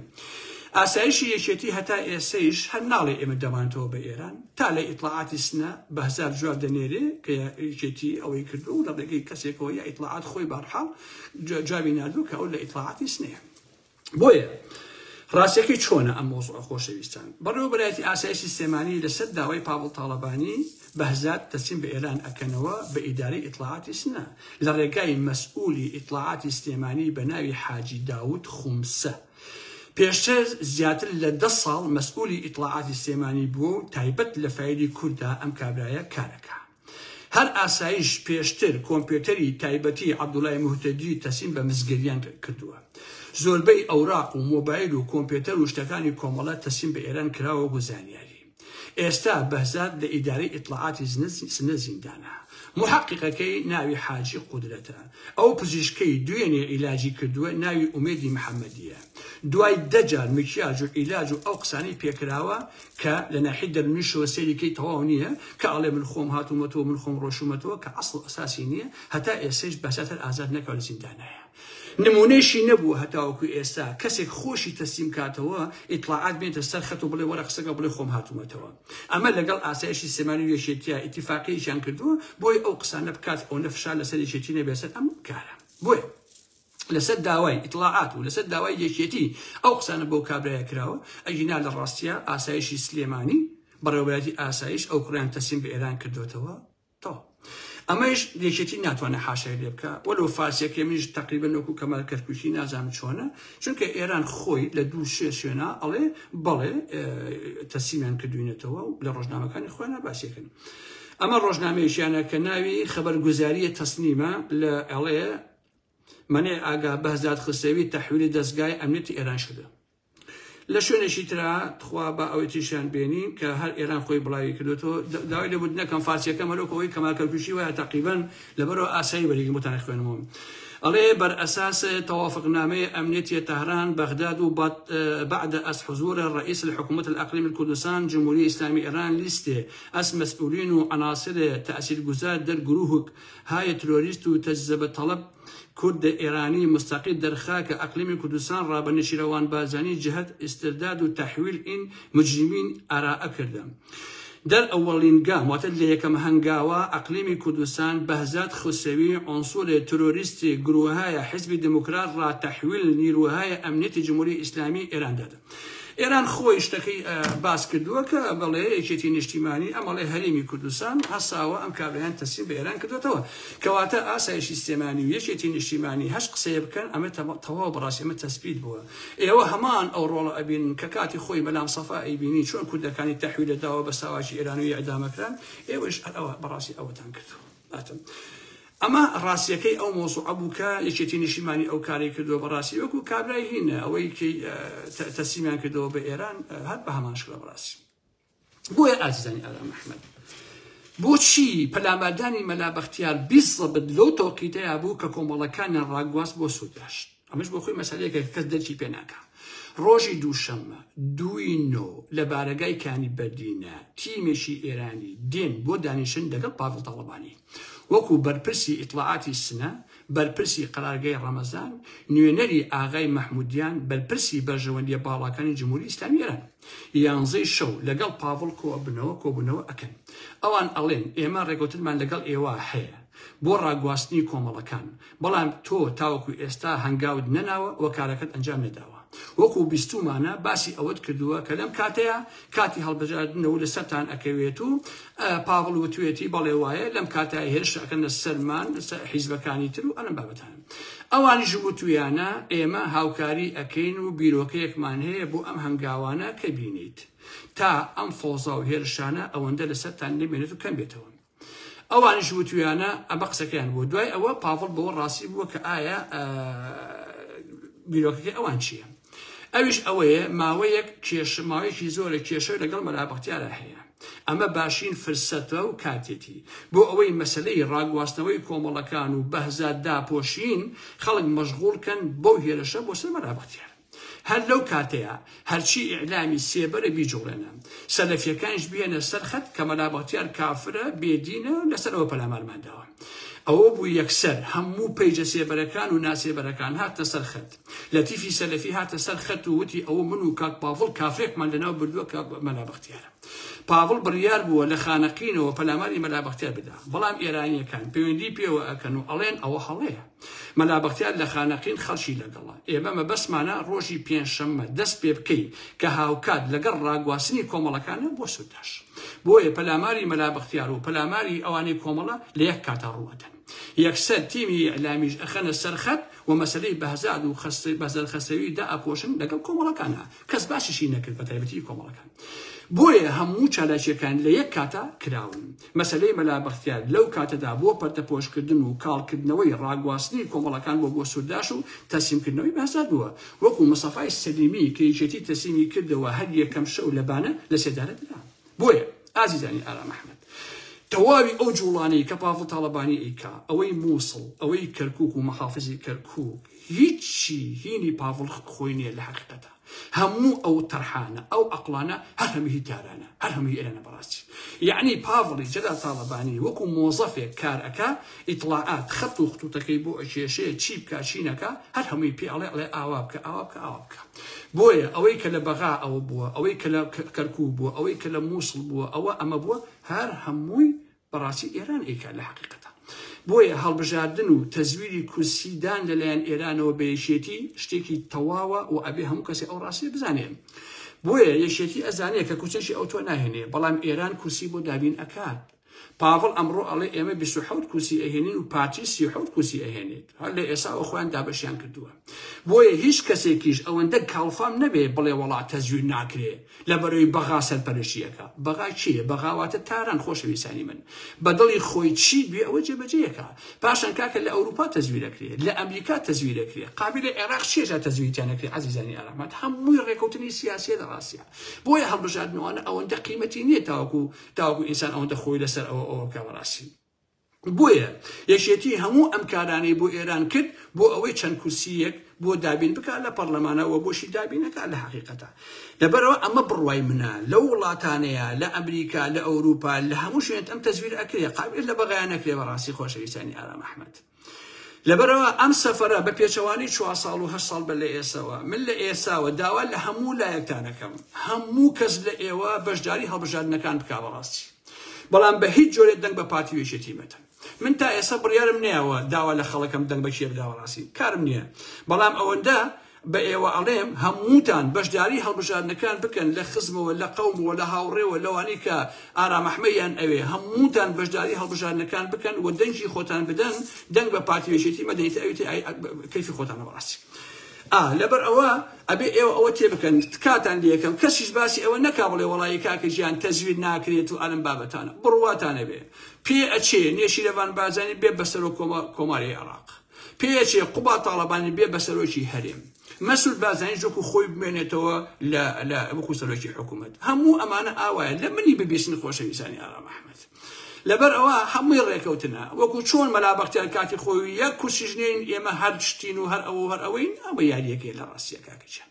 ئاسایشی یەکێتی هەتا ئێسەیش هەر ناڵێ ئێمە دەمانتەوە بە ئێران، تا لە ئیتڵاعاتی سنە بەهزار جواب دەنێرێ کە یەکێتی ئەوەی کردووە و لە ڕێگەی کەسێکەوە یا ئیتڵاعات خۆی بەهەرحاڵ جوابی ناردووە کە ئەو لە ئیتڵاعاتی سنەیە. بۆیە ڕاستیەکەی چۆنە ئەم مەوزوعە خۆشەویستان؟ بەڕێوەبەرایەتی ئاسایشی سلێمانی لەسەر داوای پاڤڵ تاڵەبانی بەهزاد تەسلیم بە ئێران ئەکەنەوە بە ئیدارەی ئیتڵاعاتی سنە لە ڕێگای مەسئولی ئیتڵاعاتی سلێمانی بە ناوی حاجی داود خومسە پێشتر زیاتر لە دە ساڵ مەسئولی ئیتڵاعاتی سلێمانی بووە و تایبەت لە فایلی کورددا ئەم کابرایە کارەکا. هەر ئاسایش پێشتر کۆمپیوتەری تایبەتی عەبدوڵای موهتەدی تەسلیم بە مسگەریان کردووە. زۆربەی ئەوراق و مۆبایل و کۆمپیوتەر و شتەکانی کۆمەڵە تەسلیم بە ئێران کراوە وەکو زانیاری. ئێستا بەهزاد لە ئیدارەی ئیتڵاعاتی سنە زیندانە. موحەقیقەکەی ناوی حاجی قودرەتە. ئەو پزیشکەی دوێنێ عیلاجی کردووە ناوی ئومێدی محەمەدییە. دوای دە جار مکیاج و عیلاج و ئەو قسانەی پێکراوە کە لە ناحیەی دەروونیشەوە سەیری کەی تەواو نییە کە ئەڵێ من خۆم هاتوومەتەوە من خۆم ڕۆشوومەتەوە کە ئەسڵ و ئەساسی نییە هەتا ئێستەیش بەهزاد هەر ئازاد نەکراوە لە زیندانایە. نمونەیشی نەبووە هەتاوەکو ئێستا کەسێک خۆشی تەسلیم کاتەوە ئیتڵاعات بێنێتە سەر خەت و بڵێ وەرە قسەکە بڵێ خۆم هاتوومەتەوە ئەمە لەگەڵ ئاسایشی سلێمانی و یەکێتیا ئیتیفاقیەکیان کردووە بۆی ئەو قسانە بکات ئەونە فشار لەسەر یەکێتی نەبێت سەر ئەم کارە بۆیە لەسەر داوای ئیتڵاعات و لەسەر داوای یەکێتی ئەو قسانە بۆ کابرایە کراوە ئەگینا لە ڕاستیە ئاسایشی سلێمانی بەڕێوەبەرایەتی ئاسایش ئەو کوڕیان تەسلیم بە ئێران کردوێتەوە تەواو ئەمەیش یەکێتی ناتوانێت حاشای لێ بکا وەلو فارسیەکەی منیش تەقریبەن وەکو کەمال کەرکوکی نازانم چۆنە چونکە ئێران خۆی لە دوو سێ شوێنا ئەڵێ بەڵێ تەسلیمیان کردوینەتەوە و لە ڕۆژنامەکانی خۆیان باسیەکەن ئەمە ڕۆژنامەیەکیانە کە ناوی خەبەرگوزاریە تەسنیمە لە ئەڵێ مەنێ ئاگا بەهزاد خسرەوی تەحویلی دەستگای ئەمنیەتی ئێران شدە لە شوێنێکی ترا تخوا با ئەوەی تریشیان بێنین کە هەر ئێران خۆی بڵاوی کردوێتەوە داوای لێبوردن نەکەم فارسیەکەم هەرۆک ئەوەی کەمال کەرکوکی وایە تەقریبەن لەبەرەوە ئاسایی وەریگرم بۆتان خوێنمەوە ئەڵێ بر اساس توافقنامه امنیتی تهران بغداد و بعد از حضور رئیس الحکومت الاقلیم الکردستان جمهوری اسلامی ایران لیست از مسئولین و عناصر تاثیرگذار در گروه های تروریست و تجزبه طلب کورد ئێرانی مستقل در خاک اقلیم کوردستان را بە نێچیروان بارزانی جهت استرداد و تحویل این مجرمین ارائە کردە. در اولین گام واتە لە یەکەم هەنگاوا اقلیم کوردستان بهزاد خسروی عنصر تروریست گروههای حزب دموکرات را تحویل نیروهای امنیت جمهوری اسلامی ایران داده. ئێران خۆی شتەکەی باس کردووە کە بەڵێ یەکێتی نیشتیمانی ئەمەڵێ هەرێمی کوردستان هەساوە ئەم کابرایان تەسلیم بە ئێران کردوێتەوە کەواتە ئاسایشی سلێمانی و یەکێتی نیشتیمانی هەش قسەیە بکەن ئەمە تەواو بەڕاستی ئەمە تەسبیت بووە ئێوە هەمان ئەو ڕۆڵە ئەبینن کە کاتی خۆی مەلام سەفا ئەیبینی چۆن کوردەکانی تەحویلە داوە بە ساواکی ئێران و ئیعدامەکران ئێوەش هەر ئەوە بەڕاستی ئەوەتان کردووە ئاتم ئەمە ڕاستیەکەی ئەو مۆزوعە بوو کە یەکێتی نیشتیمانی ئەو کارەی کردووە بەڕاستی وەکو کابرای هینە ئەوەی کە تەسلیمیان کردەوە بە ئێران هەر بە هەمان شکلە بەڕاستی بۆیە ئازیزانی ئارام ئەحمەد بۆچی پەلاماردانی مەلا بەختیار بیزەبت لەو تۆقیتەیە بوو کە کۆمەڵەکانیان ڕاگواست بۆ سووداشت. ئەمەش بۆ خۆی مەسەلەیەکە کە کەس دەرکی پێ ناکا. ڕۆژی دووشەممە دووی نۆ لە بارەگای کانی بەردینە تیمێکی ئێرانی دێن بۆ دانیشن لەگەڵ پاڤڵ تاڵەبانی وەکو بەرپرسی ئیتڵاعاتی سنە، بەرپرسی قەرارگای ڕەمەزان، نوێنەری ئاغای مەحمودیان، بەرپرسی بەرژەوەندیە باڵاکانی جمهوری ئیسلامی ئێران. یانزەی شەو لەگەڵ پاڤڵ کۆئەبنەوە کۆبونەوە ئەکەن. ئەوان ئەڵێن ئێمە ڕێکەوتنمان لەگەڵ ئێوە هەیە بۆ ڕاگواستنی کۆمەڵەکان، بەڵام تۆ تاوەکو ئێستا هەنگاوت نەناوە و کارەکەت ئەنجام نەداوە. وەکو بیستوومانە باسی ئەوەت کردووە کە لەم کاتەیا کاتی هەڵبژاردنە و لەسەرتان ئەکەوێت و پاڤڵ وتوێتی بەڵێ وایە لەم کاتەیا هێرش ئەکەنە سەرمان حیزبەکانی تر و ئەم بابەتانە. ئەوانیش وتویانە ئێمە هاوکاری ئەکەین و بیرۆکەیەکمان هەیە بۆ ئەم هەنگاوانە کە بینیت تا ئەم فەوزا و هێرشانە ئەوەندە لەسەرتان نەمێنێت و کەم بێتەوە. ئەوانیش وتویانە ئەمە قسەکەیان بووە. دوای ئەوە پاڤڵ بەوە ڕاستی بووە کە ئایا بیرۆکەکەی ئەوان چییە. ئەویش ئەوەیە ماوەیەک کێش ماوەیەکی زۆرە کێشە لەگەڵ مەلا بەختیارا هەیە. ئەمە باشین فرسەتە و کاتێتی بۆ ئەوەی مەسەلەی ڕاگواستنەوەی کۆمەڵەکان و بەهزاد داپۆشین خەڵک مەشغوڵ کەن بەو هێرشە بۆ سەر مەلا بەختیار. هەر لەو کاتەیا هەرچی ئیعلامی سێبەرە بیجوڵێنە. سەلەفیەکانیش بهێنە سەر خەت کە مەلا بەختیار کافرە، بێدینە، لەسەر ئەوە پەلامارمان داوە. ئەوە بوو یەکسەر هەموو پەیجە سێبەرەکان و ناسێبەرەکان هاتنە سەر خەت. لەتیفی سەلەفی هاتە سەر خەت و وتی ئەوە من و کاک پاڤڵ کافرێکمان لەناو بردووە کە مەلا بەختیارە. پاڤڵ بڕیار بووە لە خانەقینەوە پەلاماری مەلا بەختیار بدا، بەڵام ئێرانییەکان پەیوەندی پێوە ئەکەن و ئەڵێن ئەوە هەڵەیە. مەلا بەختیار لە خانەقین خەڵکی لەگەڵە. ئێمە مەبەستمانە ڕۆژی پێنجشەممە دەست پێ بکەین کە هاوکات لەگەڵ ڕاگواستنی کۆمەڵەکانە بۆ سورداش. بۆیە پەلاماری مەلا بەختیار و پەلاماری ئەوانەی کۆمەڵە لە یەک کاتا ڕوو ئەدەن. یەکسەر تیمی ئیعلامیش ئەخەنە سەر خەت و مەسەلەی بەهزاد و بەهزاد خەسرەوی دائەپۆشن لەگەڵ کۆمەڵەکانا. کەس باسیشی نەکرد بەتایبەتی کۆمەڵەکان. بۆیە هەموو چالاکیەکان لە یەک کاتا کراون. مەسەلەی مەلا بەختیار لەو کاتەدا بۆ پەردەپۆشکردن و کاڵکردنەوەی ڕاگواستنی کۆمەڵەکان بۆ بۆ سورداش و تەسلیمکردنەوەی بەهزاد بووە. وەکو مستەفای سەلیمی کە یەکێتی تەسلیمی کردەوە هەر یەکەم شەو لە بانە لە سێدارە درا. بۆیە ئازیزانی ئارام ئەحمەد تەواوی ئەو جوڵانەی کە پاڤڵ تاڵەبانی ئەیکا، ئەوەی موسڵ، ئەوەی کەرکوک و مەحافزی کەرکوک، هیچی هینی پاڤڵ خۆی نییە لە حەقیقەتا. هەموو ئەو تەرحانە، ئەو ئەقڵانە هەر هەمووی هی تارانە، هەر هەمووی ئێرانە بەڕاستی. یەعنی پاڤڵی جەلال تاڵەبانی وەکو مۆزەفێک کار ئەکا، ئیتڵاعات خەت و ختوتەکەی بۆ ئەکێشێ، چی بکا چی نەکا، هەر هەمووی پێ ئەڵێ، ئەڵێ ئاوا بکە، ئاوا بکە، ئاوا بکە. بۆیە ئەوەی کە لە بەغا ئەوە بووە، ئەوەی کە لە کەرکوک بووە، ئەوەی کە لە موسڵ بووە، ئەوە ئەمە بووە، هەر هەمووی بەڕاستی ئێران ئەیکات لە حەقیقەتا. بۆیە هەڵبژاردن و تەزویری کورسی دان لەلایەن ئێرانەوە بە یەکێتی شتێکی تەواوە و ئەبێ هەموو کەسێ ئەو ڕاستیە بزانێ. بۆیە یەکێتی ئەزانێ کە کوچەکی ئەوتۆ ناهێنێ، بەڵام ئێران کورسی بۆ دابین ئەکات. پاڤڵ ئەمڕۆ ئەڵێ ئێمە 27 کورسی ئەهێنین و پارتی 37 کورسی ئەهێنێت. هەر لە ئێساوە خۆیان دابەشیان کردووە. بۆیە هیچ کەسێکیش ئەوەندە کاڵفام نەبێ بڵێ وەڵا تەزویر ناکرێ لەبەرەوەی بەغا سەرپەرشتی ئەکا. بەغا کێیە؟ بەغا واتە تاران خۆشەویستانی من. بە دڵی خۆی چی بوێ ئەوە جێبەجێ ئەکا. پاشان کاکە لە ئەوروپا تەزویر ئەکرێ، لە ئەمریکا تەزویر ئەکرێ، قابیلە عێراق چیە جا تەزویری تیا نەکرێ عەزیزانی ئارامات. هەمووی ڕێکەوتنی سیاسیە لە ڕاستیا. بۆیە هەڵبژاردنەوانە ئەوەندە قیمەتی نیە تاوەکو تاوەکو ئینسان ئەوەندە خۆی لەسەر ئەوە ئەوە بکا بەڕاستی. بۆیە یەکێتی هەموو ئەم کارانەی بۆ ئێران کرد بۆ ئەوەی چەند کورسییەک بۆ دابین بکات لە پەڕلەمانا وە بۆشی دابین ئەکات لە حەقیقەتا. لەبەرئەوە ئەمە بڕوای منە لەو وڵاتانەیە لە ئەمریکا لە ئەوروپا لە هەموو شوێنێک ئەم تەزویرە ئەکرێ قابیلە لە بەغایا نەکرێ بەڕاستی خۆشەویستانی ئارام ئەحمەد. لەبەرئەوە ئەم سەفەرە بە پێچەوانەی چوار ساڵ و هەشت ساڵ بەر لە ئێسەوە، من لە ئێساوە داوا لە هەموو لایەکتان ئەکەم هەموو کەس لە ئێوە بەشداری هەڵبژاردنەکان بکا بەڕاستی بەڵام بە هیچ جۆرێ دەنگ بە پارتی و یەکێتی مەدەن. من تا ئێستا بڕیارم نەیاوە داوا لە خەڵکم دەنگ بە کێ بدا بەڕاستی کارم نییە بەڵام ئەوەندە بە ئێوە ئەڵێم هەمووتان بەشداری هەڵبژاردنەکان بکەن لە خزمەوە لە قەومەوە لە هاوڕێوە لەوانەی کە ئارام ئەحمەیان ئەوێ هەمووتان بەشداری هەڵبژاردنەکان بکەن و دەنگی خۆتان بدەن دەنگ بە پارتی و یەکێتی مەدەن ئیتر ئەوی تر کەیفی خۆتانە بەڕاستی ئا لەبەر ئەوە ئەبێ ئێوە ئەوە تێ بکەن تکاتان لێکەم کەسیش باسی ئەوە نەکا بڵێ وەڵایی کاکە گیان تەزویر ناکرێت و ئەلم بابەتانە بڕواتانە بێ پێ ئەچێ نێچیرەڤان بارزانی بێ بە سەرۆک کۆماری عێراق پێیەچێ قوباد تاڵەبانی بێ بە سەرۆکی هەرێم، مەسرور بارزانیش وەکو خۆی بمێنێتەوە لە لە وەکو سەرۆکی حکوومەت. هەموو ئەمانە ئاوایە لە منی ببیستن خۆشەویستانی ئارام ئەحمەد. لەبەر ئەوە هەمووی ڕێکەوتنە وەکو چۆن مەلا بەختیار کاتی خۆی یەک کورسیش نین ئێمە هەر شتین و هەر ئەوە و هەر ئەوەین، ئەوە یاریەکەی لە ڕاستیە کاکە گیان.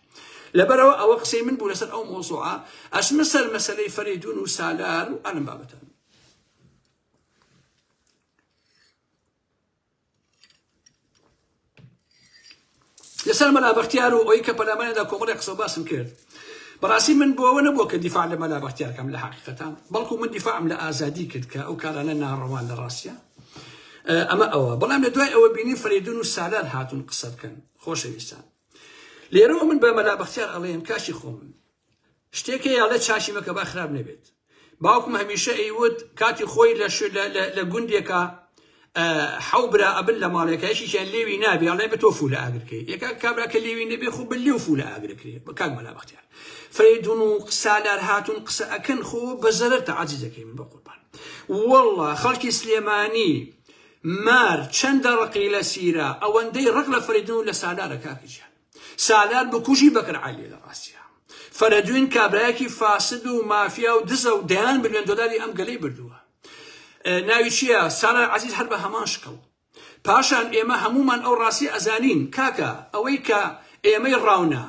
لەبەرئەوە ئەوە قسەی من بوو لەسەر ئەو مۆزوعە. ئەچمە سەر مەسەلەی فەرەیدون و سالار و ئەلم بابەتان. لەسەر مەلا بەختیار و ئەوەی کە پەلامانیدا کۆمەڵی قسە باسم کرد. بەڕاستی من بۆ ئەوە نەبووە کە دیفاع لە مەلا بەختیار کەم لە حەقیقەتە، بەڵکو من دیفاعم لە ئازادی کرد کە ئەو کارانە ناڕەوان لە ڕاستیە. ئەمە ئەوە. بەڵام لە دوای ئەوە بینی فەرەیدون و سالار هاتون قسە بکەن. خۆشەویستان لێرەوە من بە مەلا بەختیار ئەڵێم کاشی خۆم شتێک هەیە ئەڵێ چاشی مەکە با خراپ نەبێت. باوکم هەمیشە ئەیوت کاتی خۆی لە لە گوندێکە حەو برا ئەبن لە ماڵێکە یەکێکیان لێوی نابێ ئەڵێ بە تۆ فولە ئاگرکەی یەکە کابرا کە لێوی نەبێ خۆ بە لێو فولە ئاگرکرێ بە کاک مەلا بەختیار فەرەیدون و سالار هاتون قسە ئەکەن خۆ بە زەرەر تەعەجیزەکەی من بە قوربان والله خەڵکی سلێمانی مار چەندە ڕقی لە سیرە ئەوەندەی ڕق لە فەرەیدون و لە سالارە کاکە گیان. سالار بکوژی بەکر عەلیە لە ڕاستیا. فەرەدوین کابرایەکی فاسد و مافیا و دزە و دەیان ملیۆن دۆلاری ئەم گەلەی بردووە. ناوی چییە؟ سالار عەزیز هەر بە هەمان شکڵ. پاشان ئێمە هەموومان ئەو ڕاستیە ئەزانین کاکە ئەوەی کە ئێمەی ڕاونا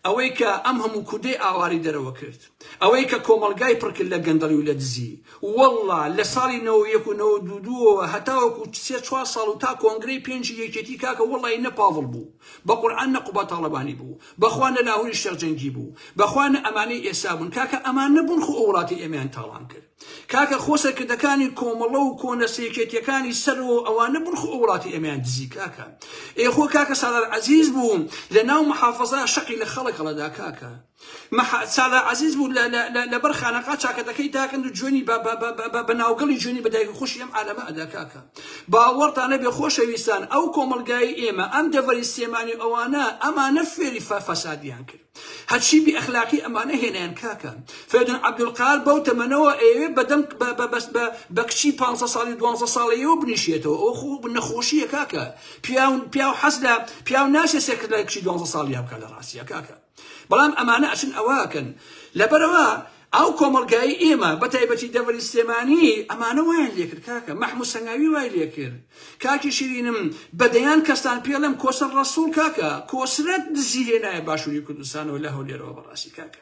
ئەوەی کە ئەم هەموو کوردەی ئاوارەی دەرەوە کرد، ئەوەی کە کۆمەڵگای پڕ کرد لە گەندەڵی و لە دزی، وەڵڵا لە ساڵی 91 و 92 ەوە هەتاوەکو سێ چوار ساڵ و تا کۆنگرەی پێنجی یەکێتی کاکە وەڵڵاهی نە پاڤڵ بوو، بە قورعان نە قوباد تاڵەبانی بوو، بەخوا نە لاهوری شێخ جەنگی بوو، بەخوا نە ئەمانەی ئێستا بوون، کاکە ئەمان نەبوون خۆ ئەو وڵاتەی ئێمەیان تاڵان کرد. کاکە خۆ سەرکردەکانی کۆمەڵە و کۆنە سێکێتیەکانی سەرەوە ئەوانە بوون خۆ ئەو وڵاتی ئێمەیان دزی کاکە. ئێ خۆ کاکە سالار عەزیز بوو لە ناو محافەزا شەقی لە خەڵک هەڵەدا کاکە. سالار عەزیز بوو لەبەر خانەقا چاکەتەکەی داکەند و جوێنی بە ناوگەڵی جوێنی بە دایک و خوشی ئەم عالەمە ئەدا کاکە. باوەڕتان نەبێ خۆشەویستان ئەو کۆمەڵگای ئێمە ئەم دەڤەری سلێمانی و ئەوانە ئەمانە فێری فەسادیان کرد. هەرچی بی ئەخلاقی ئەمانە هێنایان کاکە فێدون عەبدولقار بەو تەمەنەوە ئەیەوێ بەدەم بە کچی 15 ساڵی 12 ساڵەیەوە بنیشێتەوە ئەو خۆ نەخۆشیە کاکە پیاو پیاو حەز لە پیاو ناچێ سێکس لە کچی 12 ساڵیان بکە لە ڕاستیە کاکە بەڵام ئەمانە ئەچن ئەوەکەن لەبەرەوە ئەو کۆمەڵگای ئێمە بە تایبەتی دەڤەری سلێمانی ئەمانە وایان لێکرد کاکە مەحموود سەنگاوی وای لێکرد کاکی شیرینم بە دەیان کەستان پێڵێم کۆسەر ڕەسوڵ کاکە کۆسرەت دزی هێنایە باشووری کوردستانەوە لە هەولێرەوە بەڕاستی کاکە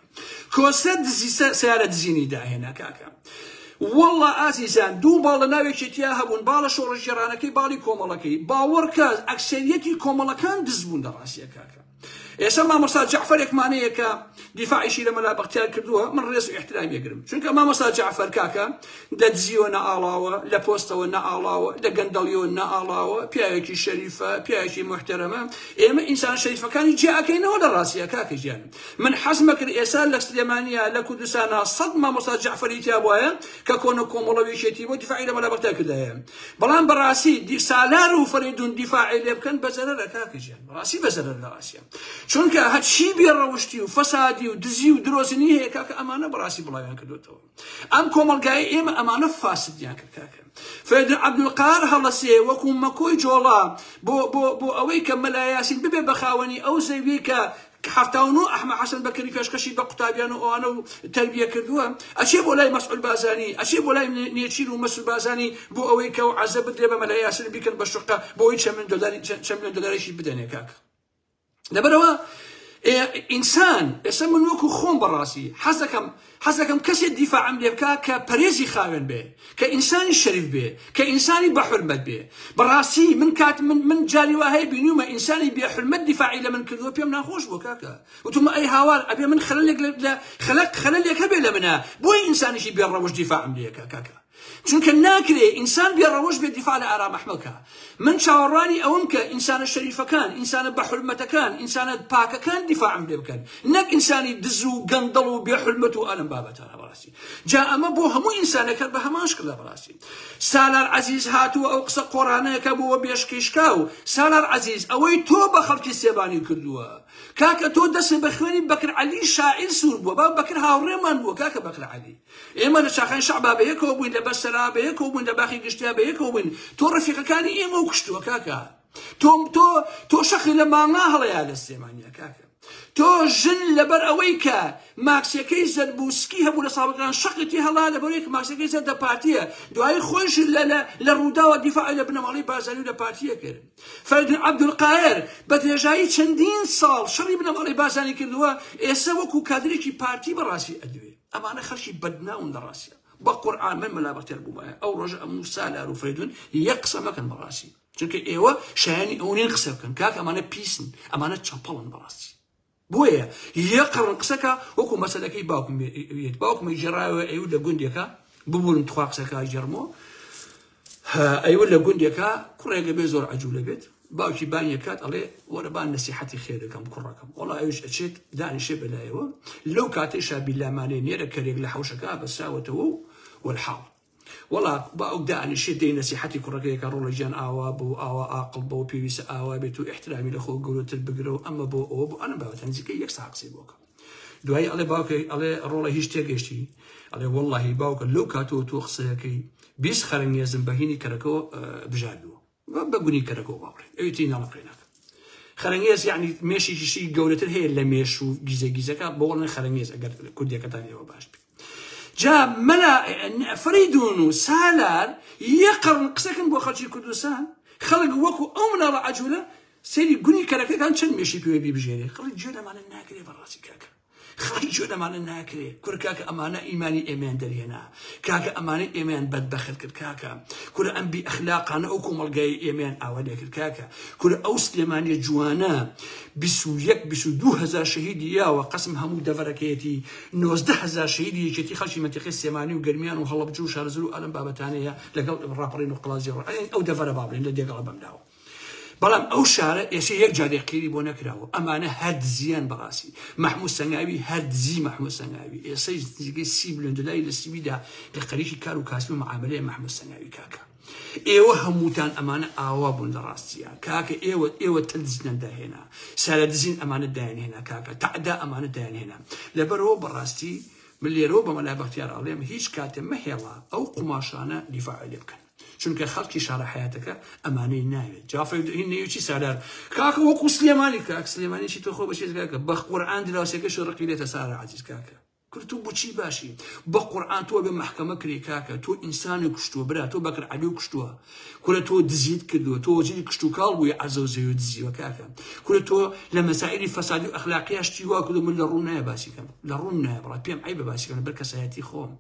کۆسرەت دزی سیارە دزینی داهێنا کاکە والله ئازیزان دوو باڵ لە ناوێکی تیا هەبوون باڵە شۆڕشگێڕانەکەی باڵی کۆمەڵەکەی باوەڕکە ئەکسەریەتی کۆمەڵەکان دز بوون لە ڕاستیە کاکە ئێستا مامۆستا جەعفەرێکمان هەیە کە دیفاعیشی لە مەلا بەختیار کردووە، من ڕێز و ئیحترامی ئەگرم، چونکە مامۆستا جەعفەر کاکە لە دزیەوە نەئاڵاوە، لە پۆستەوە نەئاڵاوە، لە گەندەڵیەوە نەئاڵاوە، پیاوێکی شەریفە، پیاوێکی موحتەرەمە. ئێمە ئینسانە شەریفەکانی جیا ئەکەینەوە لە ڕاستیە کاکە گیان. من حەزم ئەکرد ئێستا لە سلێمانیا لە کوردستانا 100 مامۆستا جەعفەری تیا بوایە کە کۆنە کۆمەڵە و یەکێتی بۆ دیفاعی لە مەلا بەختیار کردایە. بەڵام بەڕاستی سالار و فەرەیدون دیفاعی لێ بکەن بە زەرەرە کاکە گیان. ڕاستی بەزەرەر لە ڕاستیە چونکە هەرچی بێ ڕەوشتی و فەسادی و دزی و درۆزنی هەیە کاکە ئەمانە بەڕاستی بڵاویان کردوێتەوە ئەم کۆمەڵگای ئێمە ئەمانە فاسدیان کرد کاکە فێدر عەبدولقار هەڵەسێ وەکو مەکۆی جۆڵا بۆ بۆ بۆ ئەوەی کە مەلا یاسین ببێ بە خاوەنی ئەو زەویەی کە 79 ئەحمە حەسەن بەکری پێشکەشی بە قوتابیان و ئەوانە و تەربیە کردووە ئەچێ بۆ لای مەسعود بازانی ئەچێ بۆ لای نێچیر و مەسعود بازانی بۆ ئەوەی کە ئەو عەزە بدرێ بە مەلا یاسر بیکەن بە شوقە بۆ ئەوەی چەند ملیۆن دۆلاری چەند ملیۆن دۆلاریشی بدەنێ کاک لەبەرەوە ئینسان ئێستا من وەکو خۆم بەڕاستی حەزەکەم حەزەکەم کەسێ دیفاعم لێ بکا کە پەرێزی خاوێن بێ کە ئینسانی شەریف بێ کە ئینسانی بە حورمەت بێ بەڕاستی من کات من من جاری وا هەیە بینیومە ئینسانی بێ حورمەت دیفاعی لە من کردووە پێم ناخۆش بووە کاکە وتومە ئەی هاوار ئەبێ من خەلەلێک لە خەلق خەلەلێک هەبێ لە منە بۆیە ئینسانێکی بێ ڕەوشت دیفاعم لێ کە کاکە چونکە ناکرێ ئینسان بێ ڕەوشت بێ دیفاع لە ئارام ئەحمەد کا من چاوەڕوانی ئەوەم کە ئینسانە شەریفەکان ئینسانە بە حورمەتەکان ئینسانە پاکەکان دیفاعم لێ بکەن نەک ئینسانی دز و گەندەڵ و بێ حورمەت و ئەلم بابەتانە بەڕاستی جا ئەمە بۆ هەموو ئینسانێک هەر بە هەمان شکلە بەڕاستی سالار عەزیز هاتووە ئەو قسە قۆڕانەیەکە بووە بێشکەیشکاو سالار عەزیز ئەوەی تۆ بە خەڵکی سێبانی کردووە کاکە تۆ دەستت بە خوێنی بەکر عەلی شاعیر سوور بووە با بەکر هاوڕێمان بووە کاکە بەکر عەلی ئێمە لە چاخانی شەعبا بەیەکەوە بووین لە بەسرا بەیەکەوە بووین لە باخی گشتیا بەیەکەوە بووین تۆ ڕەفیقەکانی ئێمە و کوشتووە کاکە. تۆ تۆ تۆ شەقی لە مانگا هەڵەیە لە سلێمانیا کاکە تۆ ژن لەبەر ئەوەی کە ماکسیەکەی زەرد بوو سکی هەبوو لە ساڵەکان شەقی تێ هەڵا لەبەرەوەی کە ماکسەکەی زەردە پارتیە دوایی خۆیش لە لە لە ڕووداوە دیفاعی لە بنەماڵەی بارزانی و لە پارتیە کرد فەریدون عەبدولقاهر بە درێژایی چەندین ساڵ شەڕی بنەماڵەی بارزانی کردووە ئێستا وەکو کادرێکی پارتی بەڕاستی ئەدوێ ئەمانە خەڵکی بەدناون لە ڕاستیا بە قورعان من مەلا بەختیار بوومایە ئەو ڕۆژە ئەم و سالار و فریدون یەک قسە مەکەن بەڕاستی چونکە ئێوە شایانی ئەوە نین قسە بکەن کاک ئەمانە پیسن ئەمانە چەپەڵن بەڕاستی بۆیە یەک قڕن قسەکە وەکو مەسەلەکەی باوکم یەت باوکم گێڕایەوە ئەیو لە گوندێکە ببورن تخوا قسەکە گێڕمەوە ئەیوە لە گوندێکە کوڕێکە بێ زۆر عجولە بێت باوکی بانیە کات ئەڵێ وەرە با نەسیحەتی خێر دەکەم کوڕەکەم وەڵا ئەویش ئەچێت دانیشێ بەلایەوە لەو کاتەیشا بیلامانێ نێرە کەرێک لە حەوشەکە بەسراوەتەوە و وەلحاڵ وەڵا باوک دانیشێ دەی نەسیحەتی کوڕەکەی کە ڕۆڵە گیان ئاوا بوو ئاوا ئاقڵ بەوە پێویستە ئاوا بێت و ئیحترامی لە خۆ گەورەتر بگرە و ئەمە بۆ ئەوە بۆ ئەنە بابەتە نزیکەی یەک ساعت قسەی بۆ کەم دوایی ئەڵێ باوکە ئەڵێ ڕۆڵە هیچ تێگەشتی ئەڵێ وەڵڵاهی باوکە لەو کاتەوە تۆ قسەیەکەی 20 خەرەنگێزم بەهینی کەرەکەوە بژاردووە بە گونی کەرەکەوە با بڵێن ئەوی تری ناڵە قەیناکە خەرەنگێز یعنی مێشێکیشی گەورەتر هەیە لە مێش و گیزە گیزەکە بۆ بڵێن خەرەنگێز ئەگەر کوردیەکەتان ئێوە باش بێت جا مەلا فریدون و سالار یەک قەڕن قسەکەن بۆ خەڵکی کوردستان خەڵک وەکو ئەو مناڵە عەجولە سەیری گونی کەرەکەکان چەند مێشی پێوە بیبژێرێ خەڵک گوێ لەمانە ناگرێ بەڕاستی کاکە خەڵک گوێ لەمانە ناکرێ کورە کاکە ئەمانە ئیمانی ئێمەیان دەرهێنا کاکە ئەمانە ئێمەیان بەدبەخت کرد کاکە کورە ئەم بی ئەخلاقانە ئەو کۆمەڵگای ئێمەیان ئاوا لێ کرد کاکە کورە ئەو سلێمانیە جوانە 21 22 هزار شەهیدی یاوە قەسم هەموو دەڤەرەکەیەتی 19 هزار شەهیدی یەکێتی خەڵکی مەنتیقەی سلێمانی و گەرمیان و هەڵەبجە و شارەزوور و ئەلەم بابەتانەیە لەگەڵ ڕاپەڕین و قڵازی ڕۆ ئەو دەڤەرە با بڵێین لە دێگەڵە بەملاوە بەڵام ئەو شارە ئێسێ یەک جارێ قیری بۆ نەکراوە ئەمانە هەر دزیان بەڕاستی مەحمود سەنگاوی هەر دزی مەحمود سەنگاوی ئێسەی نزیکەی 30 ملیۆن دلاری لە سویدا لە خەریکی کار و کاسبی و معاملەیە مەحمود سەنگاوی کاکە ئێوە هەمووتان ئەمانە ئاوا بوون لە ڕاستیە کاکە ئێوە ئێوە تەل دزینان داهێنا سارە دزین ئەمانە دایان هێنا کاکە تەعدا ئەمانە دایان هێنا لەبەرەوە بەڕاستی من لێرەوە بە مەلا بەختیار ئەڵێم هیچ کاتێ مەهێڵە ئەو قوماشانە دیفاعی لێ بکەن چونکە خەڵکی شارە حیاتەکە ئەمانەی ناوێت جافە هین نەیوچی سالار کاکە وەکو سلێمانی کاک سلێمانی چی تۆ خۆ بەچێت کاکە بە قورئان دراوسێکەش ڕقی لێتە سارا عەزیز کاکە کورد تۆ بۆچی باشی بە قورئان تۆ بێ محکەمە کرێ کاکە تۆ ئینسانی کوشتووە برا تۆ بەکر عەلی کوشتووە کورە تۆ دزیت کردووە تۆ وەزیری کشتوکاڵ بووی عەزە و زەوی دزیوە کاکە کورە تۆ لە مەسائلی فەسادی و ئەخلاقییا شتی وا کردو من لە ڕوون نایە باسی کەم لە ڕوون نایە بەڵام پێم عەیبە باسی کەم لەبەر کەسایەتی خۆم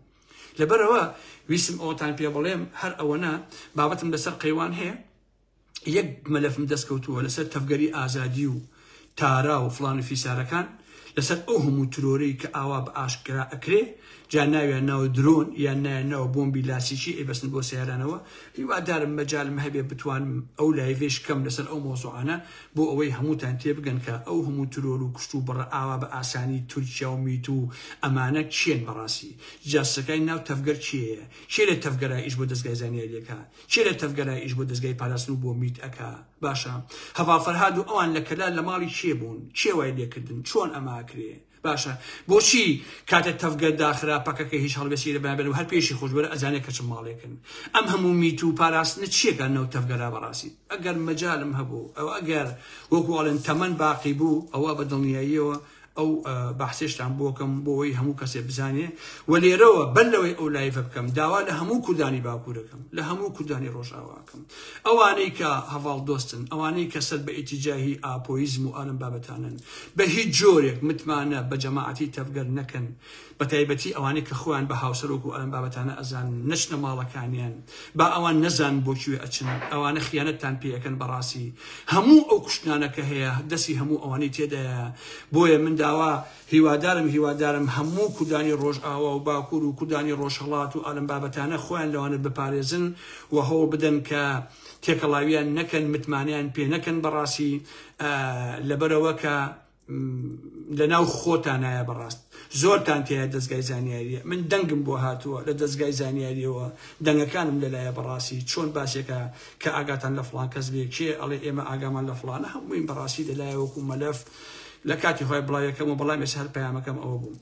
لەبەرئەوە ویستم ئەوەتان پێ بڵێم هەر ئەوەنە بابەتم لەسەر قەیوان هەیە یەک مەلەفم دەست کەوتووە لەسەر تەڤگەری ئازادی و تارا و فڵان و فیسارەکان لەسەر ئەو هەموو ترۆرەی کە ئاوا بە ئاشکرا ئەکرێ جا ناویان ناوە درۆن یان نایان ناوە بۆمبی لاسیکی ئەیبەستن بۆ سەیارانەوە هیوادارم مەجالم هەبێ بتوانم ئەو لایڤەیش کەم لەسەر ئەو مەوزوعانە بۆ ئەوەی هەمووتان تێبگەن کە ئەو هەموو ترۆر و کوشت و بڕە ئاوا بە ئاسانی تورکیا و میت و ئەمانە کێن بەڕاستی جاسوسەکانی ناو تەڤگەر کێیە کێ لە تەڤگەرا ئیش بۆ دەزگای زانیاری ئەکا کێ لە تەڤگەرا ئیش بۆ دەزگای پاراستن و بۆ میت ئەکا باشە هەڤاڵ فەرهاد و ئەوان لە کەلار لە ماڵی کێ بوون کێ وای لێکردن چۆن ئەمە ئەکرێ باشە بۆچی کاتێ تەڤگەر داخرا پەکەکە هیچ هەڵوێستی لە بەرامبەر و هەر پێشی خۆش بەرە ئەزانێ کە چ ماڵێکن ئەم هەموو میت و پاراستنە چیەکە نەو تەڤگەرا بەڕاستی ئەگەر مەجالم هەبوو ئەو ئەگەر وەکو ئەڵێن تەمەن باقی بوو ئەوە بە دڵنیاییەوە ئەو بەحسێشتان بۆکەم بۆ ئەوەی هەموو کەسێ بزانێ و لێرەوە بەر لەوەی ئەو لایڤە بکەم داوا لە هەموو کوردانی باکوورەکەم لە هەموو کوردانی ڕۆژئاواکەم ئەوانەی کە هەڤاڵ دۆستن ئەوانەی کە سەر بە ئیتیجاهی ئاپۆیزم و ئالم بابەتانن بە هیچ جۆرێک متمانە بە جەماعەتی تەڤگەر نەکەن بە تایبەتی ئەوانەی کە خۆیان بە هاوسەرۆک و ئالم بابەتانە ئەزانن نەچنە ماڵەکانیان با ئەوان نەزانن بۆ کوێ ئەچن ئەوانە خیانەتتان پێ ئەکەن بەڕاستی هەموو ئەو کوشتنانە کە هەیە دەستی هەموو ئەوانەی تێدایە بۆیە من داوا هیوادارم هیوادارم هەموو کوردانی ڕۆژئاوا و باکوور و کوردانی ڕۆژهەڵات و ئالم بابەتانە خۆیان لەوانە بپارێزن و هەوڵ بدەن کە تێکەڵاویان نەکەن متمانەیان پێ نەکەن بەڕاستی لەبەرەوە کە لەناو خۆتانایە بەڕاست زۆرتان تایە دەزگای زانیاریە من دەنگم بۆ هاتووە لە دەزگای زانیاریەوە دەنگەکانم لەلایە بەڕاستی چۆن باسێکە کە ئاگاتان لە فڵان کەس بێ کێ ئەڵێ ئێمە ئاگامان لە فڵانە هەمووین بەڕاستی لەلایە وەکو مەلەف لە کاتی خۆی بڵاویەکەم و بەڵام ئێستا هەر پەیامەکەم ئەوە بوو.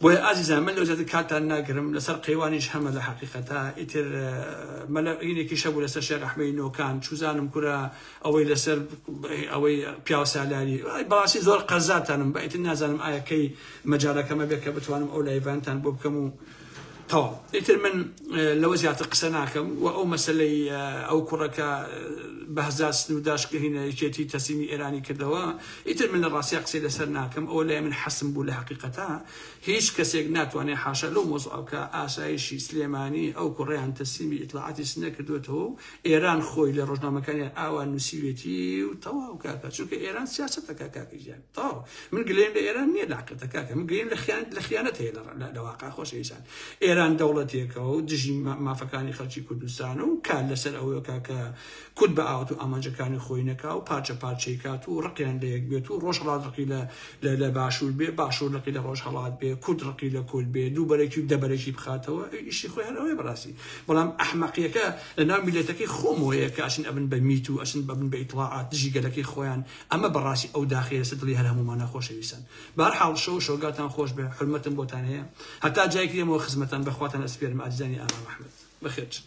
بۆیە ئازیزان من لەو زیاتر کاتتان ناگرم لەسەر قەیوانیش هەمە لە حەقیقەتا ئیتر مەلە ئینێکیش هەبوو لەسەر شێخ ئەحمەی نۆکان چوزانم کورە ئەوەی لەسەر ئەوەی پیاو سالاری بەڕاستی زۆر قەرزاتانم بە ئیتر نازانم ئایا کەی مەجالەکەمە بێت کە بتوانم ئەو لایڤانتان بۆ بکەم و تەواو ئیتر من لەوە زیاتر قسە ناکەم و ئەو مەسلەی ئەو کوڕەکە بەهزاد سنورداش کە یەکێتی تەسلیمی ئێرانی کردەوە ئیتر من لە ڕاستیا قسەی لەسەر ناکەم ئەوە لای من حەسم بوو لە حەقیقەتا هیچ کەسێک ناتوانێت حاشا لەو مۆزوعە بکا ئاسایشی سلێمانی ئەو کوڕەیان تەسلیمی ئیتلاعاتی سنە کردوێتەوە و ئێران خۆی لە ڕۆژنامەکانیان ئاوا نووسیوێتی و تەواو کاکە چونکە ئێران سیاسەتەکە کاکە گیان تەواو من گلەیم لە ئێران نییە لە حەقیقەتە کاکە من گلەیم لە خیانەت لە خیانەت هەیە لە واقع خۆشەویستان ئێران دەوڵەتێکە و دژی مافەکانی خەڵکی کوردستان و کار لەسەر ئەوەیە کاکە کورد بە ئاوات و ئامانجەکانی خۆی نەکا و پارچە پارچەی کات و ڕقیان لە یەک بێت و ڕۆژهەڵات ڕقی لە لە باشوور بێ باشوور ڕقی لە ڕۆژهەڵات بێ کورد ڕقی لە کورد بێ دوو بەرەکی و دەبەرەکی بخاتەوە ئیشی خۆی هەر ئەوەیە بەڕاستی بەڵام ئەحمەقیەکە لە ناو میللەتەکەی خۆمەوەیە کە ئەچن ئەبن بە میت و ئەچن بەبن بە ئیتڵاعات دژی گەلەکەی خۆیان ئەمە بەڕاستی ئەو داخەیە لەسەر دڵی هەر هەموومانە خۆشەویستان بەهەرحاڵ شەو و شەوگاتان خۆش بێ حورمەتم بۆتان هەیە هەتا جایەکی دێمەوە خزمەتان بەخواتان ئەسپێرم ئازیزانی ئارام ئەحمەد بەخێرچن.